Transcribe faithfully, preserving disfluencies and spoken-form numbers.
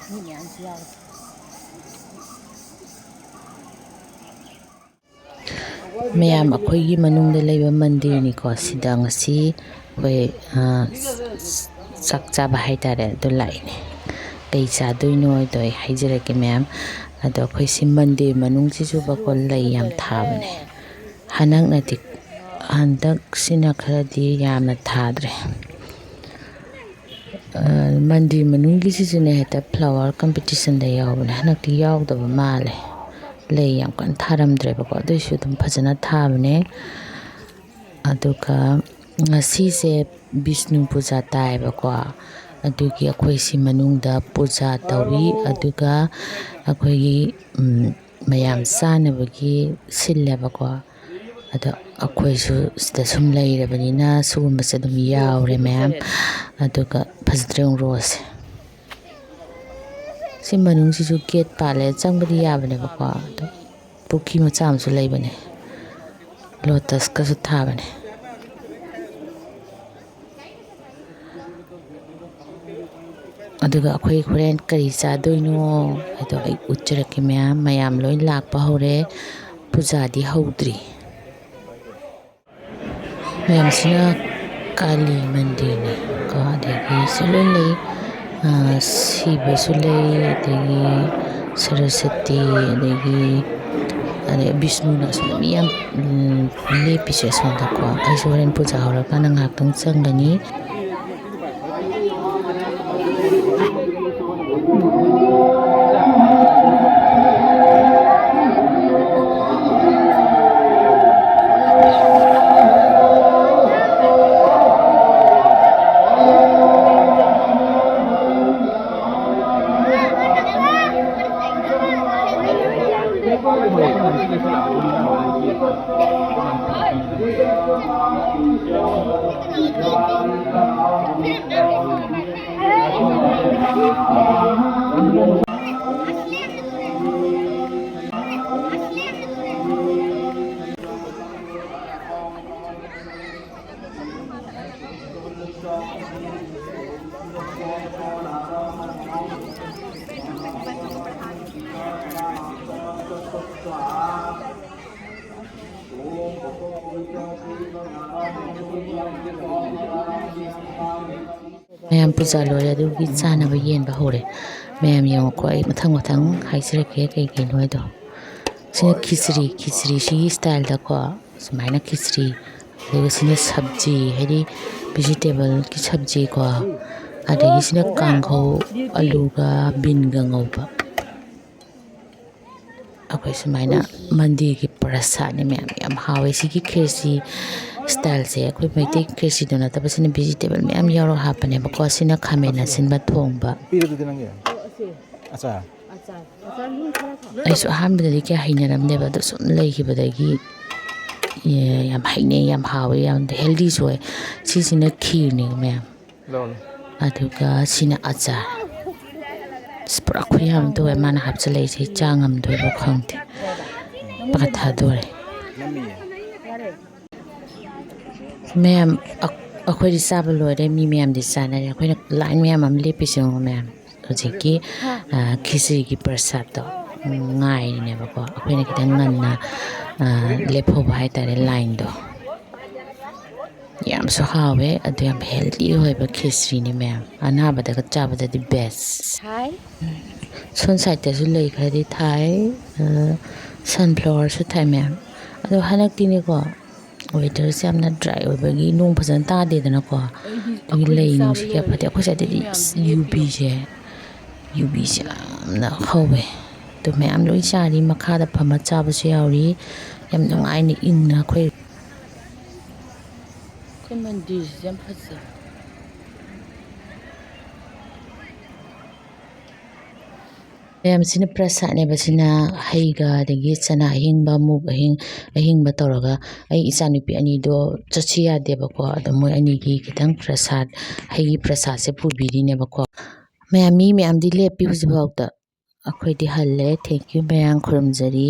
ꯃꯤ ꯃꯌꯥꯝꯁꯨ ꯌꯥꯎꯔꯦ꯫ ꯃꯌꯥꯝ, ꯑꯩꯈꯣꯏꯒꯤ ꯃꯅꯨꯡꯗ ꯂꯩꯕ ꯃꯟꯗꯤꯔꯅꯤꯀꯣ꯫ ꯁꯤꯗ ꯉꯁꯤ ꯑꯩꯈꯣꯏ, ꯑ, ꯆꯥꯛ ꯆꯥꯕ ꯍꯥꯏꯇꯥꯔꯦ, ꯑꯗꯨ ꯂꯥꯛꯏꯅꯦ꯫ ꯀꯩ ꯆꯥꯗꯣꯏꯅꯣ ꯍꯥꯏꯗꯣ ꯑꯩ ꯍꯥꯏꯖꯔꯛꯀꯦ ꯃꯌꯥꯝ꯫ ꯑꯗꯣ ꯑꯩꯈꯣꯏ ꯁꯤ ꯃꯟꯗꯤꯔ ꯃꯅꯨꯡꯁꯤꯁꯨꯕꯀꯣ, ꯂꯩ ꯌꯥꯝ ꯊꯥꯕꯅꯦ꯫ ꯍꯟꯗꯛꯅꯗꯤ, ꯍꯟꯗꯛꯁꯤꯅ ꯈꯔꯗꯤ ꯌꯥꯝꯅ ꯊꯥꯗ꯭ꯔꯦ꯫ ꯑ, ꯃꯟꯗꯤꯔ ꯃꯅꯨꯡꯒꯤꯁꯤꯁꯨꯅꯦ, ꯍꯦꯛꯇ flower competitionꯗ ꯌꯥꯎꯕꯅꯦ꯫ ꯍꯟꯗꯛꯇꯤ ꯌꯥꯎꯗꯕ ꯃꯥꯜꯂꯦ꯫ ꯂꯩ ꯌꯥꯝ ꯀꯟꯅ ꯊꯥꯔꯝꯗ꯭ꯔꯦꯕꯀꯣ, ꯑꯗꯨꯏꯁꯨ ꯑꯗꯨꯝ ꯐꯖꯅ ꯊꯥꯕꯅꯦ꯫ ꯑꯗꯨꯒ ꯉꯁꯤꯁꯦ ꯕꯤꯁꯅꯨ ꯄꯨꯖꯥ ꯇꯥꯏꯌꯦꯕꯀꯣ, ꯑꯗꯨꯒꯤ ꯑꯩꯈꯣꯏ ꯁꯤ ꯃꯅꯨꯡꯗ ꯄꯨꯖꯥ ꯇꯧꯏ꯫ ꯑꯗꯨꯒ ꯑꯩꯈꯣꯏꯒꯤ, ꯎꯝ, ꯃꯌꯥꯝ ꯆꯥꯅꯕꯒꯤ ꯁꯤꯜꯂꯦꯕꯀꯣ꯫ ꯑꯗꯣ ꯑꯩꯈꯣꯏꯁꯨ ꯁꯤꯗ ꯁꯨꯝ ꯂꯩꯔꯕꯅꯤꯅ ꯁꯤꯒꯨꯝꯕꯁꯦ ꯑꯗꯨꯝ ꯌꯥꯎꯔꯦ ꯃꯌꯥꯝ꯫ ꯑꯗꯨꯒ ꯐꯖꯗ꯭ꯔ ꯌꯦꯡꯉꯨ ꯔꯣꯁꯁꯦ꯫ ꯁꯤ ꯃꯅꯨꯡꯁꯤꯁꯨ gate ꯄꯥꯜꯂꯦ, ꯆꯪꯕꯗꯤ ꯌꯥꯕꯅꯦꯕꯀꯣ꯫ ꯑꯗꯣ ꯄꯨꯈ꯭ꯔꯤ ꯃꯆꯥ ꯑꯃꯁꯨ ꯂꯩꯕꯅꯦ, lotusꯀꯁꯨ ꯊꯥꯕꯅꯦ꯫ ꯑꯗꯨꯒ ꯑꯩꯈꯣꯏ ꯍꯣꯔꯦꯟ ꯀꯔꯤ ꯆꯥꯗꯣꯏꯅꯣ ꯍꯥꯏꯗꯣ ꯑꯩ ꯎꯠꯆꯔꯛꯀꯦ ꯃꯌꯥꯝ꯫ ꯃꯌꯥꯝ ꯂꯣꯏ ꯂꯥꯛꯄ ꯍꯧꯔꯦ, ꯄꯨꯖꯥꯗꯤ ꯍꯧꯗ꯭ꯔꯤ꯫ ꯃꯌꯥꯝꯁꯤꯅ ꯀꯥꯂꯤ ꯃꯟꯗꯤꯔꯅꯤ ꯀꯣ, ꯑꯗꯒꯤ ꯁꯤ ꯂꯣꯏ ꯂꯩ꯫ ꯑ, ꯁꯤꯕꯁꯨ ꯂꯩ, ꯑꯗꯒꯤ ꯁꯔꯁꯇꯤ, ꯑꯗꯒꯤ, ꯑꯗꯩ ꯕꯤꯁꯅꯨꯅ ꯑꯁꯣꯝꯗ ꯃꯤ ꯌꯥꯝ, ꯎꯝ, ꯂꯦꯞꯄꯤꯁꯦ ꯑꯁꯣꯝꯗꯀꯣ꯫ ꯑꯩꯁꯨ ꯍꯣꯔꯦꯟ ꯄꯨꯖꯥ ꯍꯧꯔꯀꯥꯟꯗ ꯉꯥꯏꯍꯥꯛꯇꯪ ꯆꯪꯒꯅꯤ꯫ ꯃꯌꯥꯝ ꯄꯨꯖꯥ ꯂꯣꯏꯔꯦ, ꯑꯗꯨꯒꯤ ꯆꯥꯅꯕ ꯌꯦꯟꯕ ꯍꯧꯔꯦ꯫ ꯃꯌꯥꯝ ꯌꯦꯡꯉꯨꯀꯣ, ꯑꯩ ꯃꯊꯪ ꯃꯊꯪ ꯍꯥꯏꯖꯔꯛꯀꯦ ꯀꯩ ꯀꯩꯅꯣ ꯍꯥꯏꯗꯣ꯫ ꯁꯤꯅ ꯈꯤꯆ꯭ꯔꯤ, ꯈꯤꯆ꯭ꯔꯤꯁꯤꯒꯤ ꯁ꯭ꯇꯥꯏꯜꯗꯀꯣ, ꯁꯨꯃꯥꯏꯅ ꯈꯤꯆ꯭ꯔꯤ꯫ ꯑꯗꯨꯒ ꯁꯤꯅ ꯁꯕꯖꯤ, ꯍꯥꯏꯗꯤ ꯚꯤꯖꯤꯇꯦꯕꯜꯒꯤ ꯁꯕꯖꯤꯀꯣ꯫ ꯑꯗꯒꯤ ꯁꯤꯅ ꯀꯥꯡꯍꯧ, ꯑꯂꯨꯒ ꯕꯤꯟꯒ ꯉꯧꯕ꯫ ꯑꯩꯈꯣꯏ ꯁꯨꯃꯥꯏꯅ ꯃꯟꯗꯤꯔꯒꯤ ꯄ꯭ꯔꯁꯥꯗꯅꯤ ꯃꯌꯥꯝ, ꯌꯥꯝ ꯍꯥꯎꯋꯦ꯫ ꯁꯤꯒꯤ ꯈꯦꯔꯁꯤ ꯁ꯭ꯇꯥꯏꯜꯁꯦ ꯑꯩꯈꯣꯏ ꯃꯩꯇꯩ ꯈꯦꯔꯁꯤꯗꯣ ꯅꯠꯇꯕ, ꯁꯤꯅ ꯚꯤꯖꯤꯇꯦꯕꯜ ꯃꯌꯥꯝ ꯌꯥꯎꯔꯒ ꯍꯥꯞꯄꯅꯦꯕꯀꯣ꯫ ꯁꯤꯅ ꯈꯥꯃꯦꯟ ꯑꯁꯤꯟꯕ ꯊꯣꯡꯕ꯫ ꯑꯆꯥꯔ꯫ ꯑꯩꯁꯨ ꯑꯍꯥꯟꯕꯗꯗꯤ ꯀꯌꯥ ꯍꯩꯅꯔꯝꯗꯦꯕ, ꯑꯗꯣ ꯁꯨꯝ ꯂꯩꯈꯤꯕꯗꯒꯤ, ꯑꯦ, ꯌꯥꯝ ꯍꯩꯅꯩ, ꯌꯥꯝ ꯍꯥꯎꯋꯦ, ꯌꯥꯝ ꯍꯦꯜꯗꯤꯁꯨ ꯑꯣꯏ꯫ ꯁꯤꯁꯤꯅ ꯈꯤꯔꯅꯤ ꯃꯌꯥꯝ꯫ ꯂꯧꯔꯣ꯫ ꯑꯗꯨꯒ ꯁꯤꯅ ꯑꯆꯥꯔ꯫ ꯑꯁ, ꯄꯨꯔꯥ ꯈꯨꯌꯥꯝ ꯑꯃ ꯇꯧꯋꯦ ꯃꯥꯅ ꯍꯥꯞꯆꯤꯜꯂꯛꯏꯁꯦ, ꯆꯥ ꯉꯝꯗꯣꯏꯕ ꯈꯪꯗꯦ꯫ ꯄꯥꯊꯗꯣꯔꯦ꯫ ꯅꯝꯃꯤꯌꯦ꯫ ꯃꯌꯥꯝ, ꯑ-, ꯑꯩꯈꯣꯏꯗꯤ ꯆꯥꯕ ꯂꯣꯏꯔꯦ, ꯃꯤ ꯃꯌꯥꯝꯗꯤ ꯆꯥꯅꯔꯦ꯫ ꯑꯩꯈꯣꯏꯅ ꯂꯥꯏꯟ ꯃꯌꯥꯝ ꯑꯃ ꯂꯦꯞꯄꯤꯁꯦ ꯌꯦꯡꯉꯣ ꯃꯌꯥꯝ꯫ ꯍꯧꯖꯤꯛꯀꯤ, ꯑ, ꯈꯤꯆ꯭ꯔꯤꯒꯤ ꯄ꯭ꯔꯁꯥꯗꯇꯣ, ꯎꯝ, ꯉꯥꯏꯔꯤꯅꯦꯕꯀꯣ꯫ ꯑꯩꯈꯣꯏꯅ ꯈꯤꯇꯪ ꯉꯟꯅ, ꯑ, ꯂꯦꯞꯍꯧꯕ ꯍꯥꯏꯇꯥꯔꯦ ꯂꯥꯏꯟꯗꯣ꯫ ꯌꯥꯝꯁꯨ ꯍꯥꯎꯋꯦ, ꯑꯗꯨ ꯌꯥꯝ ꯍꯦꯜꯗꯤ ꯑꯣꯏꯕ ꯈꯦꯆ꯭ꯔꯤꯅꯤ ꯃꯌꯥꯝ꯫ ꯑꯅꯥꯕꯗꯒ ꯆꯥꯕꯗꯗꯤ ꯕꯦꯁ꯫ ꯊꯥꯏ꯫ ꯁꯣꯝ ꯁꯥꯏꯠꯇꯁꯨ ꯂꯩ ꯈꯔꯗꯤ ꯊꯥꯏ, ꯑ, ꯁꯟꯐ꯭ꯂꯥꯋꯔꯁꯨ ꯊꯥꯏ ꯃꯌꯥꯝ꯫ ꯑꯗꯣ ꯍꯟꯗꯛꯇꯤꯅꯦꯀꯣ, ꯋꯦꯗꯔꯁꯦ ꯌꯥꯝꯅ ꯗ꯭ꯔꯥꯏ ꯑꯣꯏꯕꯒꯤ ꯅꯣꯡ ꯐꯖꯅ ꯇꯥꯗꯦꯗꯅꯀꯣ꯫ ꯑꯗꯨꯒꯤ ꯂꯩ ꯅꯨꯡꯁꯤ ꯀꯌꯥ ꯐꯠꯇꯦ꯫ ꯑꯩꯈꯣꯏ ꯁ꯭ꯋꯥꯏꯗꯗꯤ ꯑꯁ, ꯌꯨꯕꯤꯁꯦ, ꯌꯨꯕꯤꯁꯦ ꯌꯥꯝꯅ ꯍꯧꯋꯦ꯫ ꯑꯗꯣ ꯃꯌꯥꯝ ꯂꯣꯏ ꯆꯥꯔꯤ, ꯃꯈꯥꯗ ꯐꯝꯃ ꯆꯥꯕꯁꯨ ꯌꯥꯎꯔꯤ꯫ ꯌꯥꯝ ꯅꯨꯡꯉꯥꯏꯅ ꯏꯪꯅ ꯑꯩꯈꯣꯏ ꯑꯩꯈꯣꯏ ꯃꯟꯗꯤꯔꯁꯤꯁꯨ ꯌꯥꯝ ꯐꯖꯩ꯫ ꯃꯌꯥꯝꯁꯤꯅ ꯄ꯭ꯔꯁꯥꯗꯅꯦꯕ, ꯁꯤꯅ ꯍꯩꯒ ꯑꯗꯒꯤ ꯆꯅꯥ ꯑꯍꯤꯡꯕ, ꯃꯨꯛ ꯑꯍꯤꯡ-, ꯑꯍꯤꯡꯕ ꯇꯧꯔꯒ꯫ ꯑꯩ ꯏꯆꯥꯅꯨꯄꯤ ꯑꯅꯤꯗꯣ ꯆꯠꯁꯤ ꯌꯥꯗꯦꯕꯀꯣ, ꯑꯗꯣ ꯃꯣꯏ ꯑꯅꯤꯒꯤ ꯈꯤꯇꯪ ꯄ꯭ꯔꯁꯥꯗ, ꯍꯩꯒꯤ ꯄ꯭ꯔꯁꯥꯗꯁꯦ ꯄꯨꯕꯤꯔꯤꯅꯦꯕꯀꯣ꯫ ꯃꯌꯥꯝ, ꯃꯤ ꯃꯌꯥꯝꯗꯤ ꯂꯦꯞꯄꯤ ꯍꯧꯖꯤꯛꯐꯥꯎꯗ꯫ ꯑꯩꯈꯣꯏꯗꯤ ꯍꯜꯂꯦ꯫ Thank you ꯃꯌꯥꯝ, ꯈꯨꯔꯨꯝꯖꯔꯤ꯫